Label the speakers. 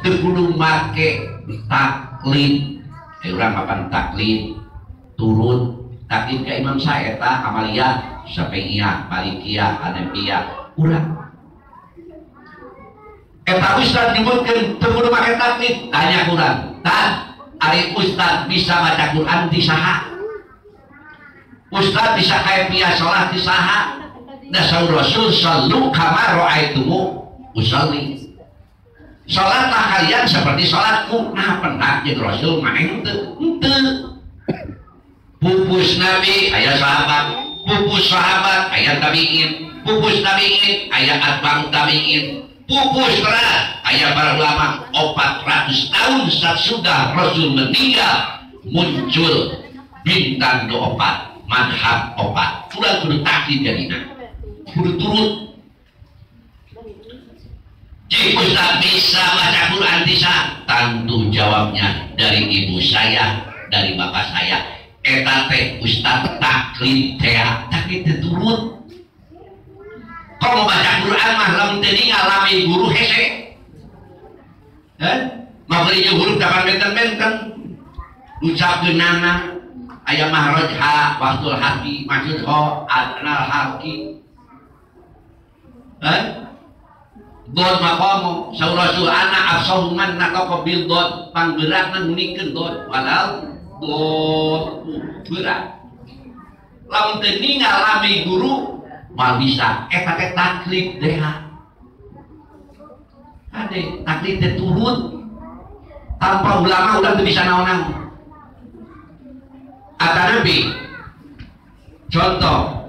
Speaker 1: Teu kudu make taklid. Urang mapan taklid turut taklid ka Imam saeta Amaliyah, Syafi'iyah, Malikiyah, Hanafiyah urang. Eta ustad nyebutkeun teu kudu make taklid, tanya urang. Tan, ari ustad bisa maca Quran ti saha? Ustad bisa kaifiah salat ti saha? Dasar Rasul sallu kama ra'aitumu usalli. Salatlah kalian seperti salatku. Nah pendak jeung Rasul maneh henteu. Henteu. Pupus Nabi aya sahabat, pupus sahabat aya tabi'in, pupus tabi'in aya atba'ut tabi'in, pupus teras aya para ulama. 400 tahun sudah Rasul meninggal muncul bintang do opat, madhab opat. Urang kudu taklid jadina. Kudu turut. Jika Ustaz bisa baca Quran bisa, tentu jawabnya dari ibu saya, dari bapak saya. Eta teh Ustaz taklid teh, taklid teh turut. Kalau baca Quran mah lamun teu ngalami guru hese. Heh? Mabeli jeung huruf kapan benten-benten. Ucapkeunana aya mahraj ha, wastul hati, maksud ho, adnal haki. Heh? Dod maqamu saur Rasul ana afsahu man nataqa bil dod, panggerakna ngunikeun dod, padahal dod berat. Lamun teu ngalami guru moal bisa, eta teh taklid teh. Ade taklid teh turut. Tanpa ulama urang teu bisa naon-naon. Atanapi contoh